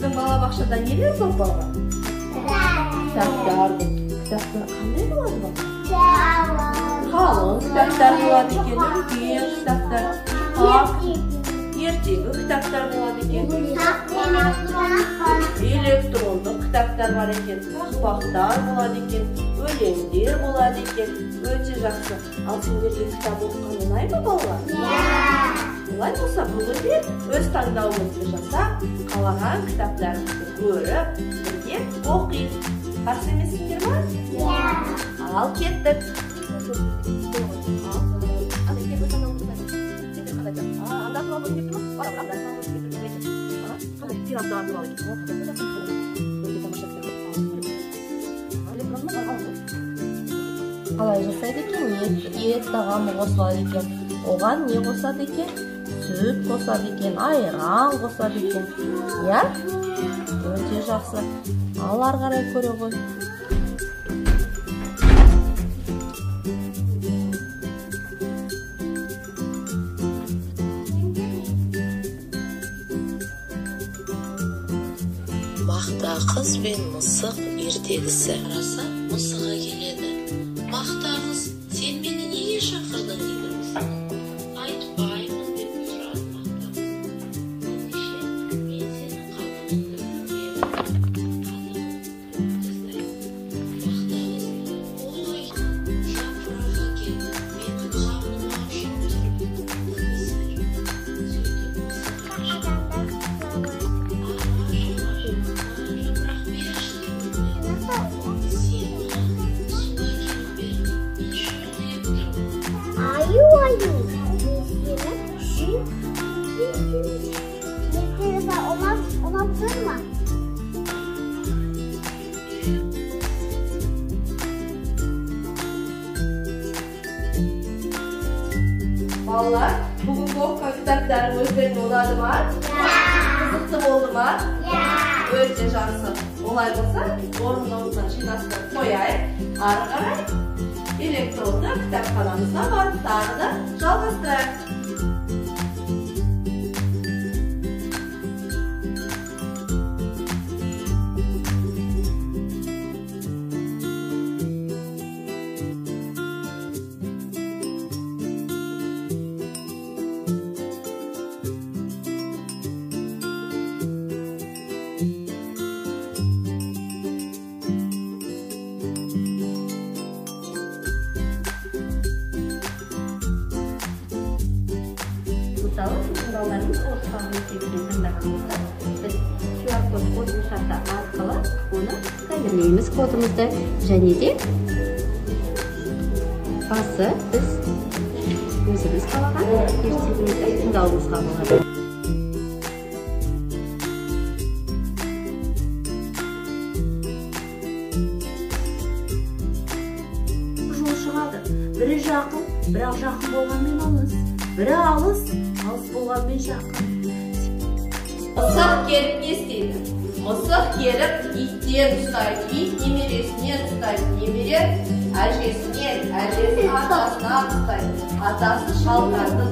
Біздің балабақшада нелер көп, балалар? Кітаптар көп. Кітаптар қандай болады, балалар? Қалың кітаптар болады екен, үлкен кітаптар, жұмсақ, ертегі кітаптар болады екен. Электрондық кітаптар бар екен, тақпақтар болады екен, өлеңдер болады екен. Өте жақсы. Ал сендерге кітап оқыған ұнай ма, балалар? Олай болса, бүгін де өз таңдауымызды жасап, қалаған кітаптарымызды көріп, бірге оқиық. Қарсы емессіңдер ма? Ал кеттік. Қалай жасайды екен? Ет тағамы қосылады екен. Оған не қосады екен? Сүт қосады екен, айран қосады екен. Иә? Өте жақсы. Ал ары қарай көре ғой. Мақта қыз бен мысық ертегісі. Қараса, мысығы келеді. Мақта қыз, сен мені неге шақырдың, дейді мысық. Айтпаймын, деп сұрады мақта қыз. Ендеше, мен сенің қадамыңды білмеймін. Қадамыңды төгіп тастаймын. Мақта қыз, ой, жапырақ әкел, менің қарным ашып тұр, дейді мысық. Сөйтіп мысық ашып, ағаш, ағаш, маған жапырақ берші, деп өтінеді. Сен маған су әкеліп бер, мен шөлдеп тұрмын. Аю, аю, сені ертегісі ұнап тұр ма? Балалар, бүгінгі оқыған кітаптарың өздеріңе ұнады ма? Қызықты болды ма? Өте жақсы. Олай болса, орын-орнына жинастырып қояйық. Ары қарай электронды кітапханамызға барып тағы да жалғастырайық. Мысалы, біздің балаларымыз орыс мектебінен таңдаған болса, біз QR-код қосымшасы арқылы оны сканерлейміз кодымызды, және де басы біз өзіміз қалаған ертегімізді тыңдауымызға болады. Жол шығады. Бірі жақын, бірақ жақын болғанмен алыс. Бірі алыс, алыс болғанмен жақын. Мысық келіп не істейді? Мысық келіп иттен ұстайды, ит немересінен ұстайды, немере әжесінен, әжесі атасынан ұстайды, атасы шалқарды.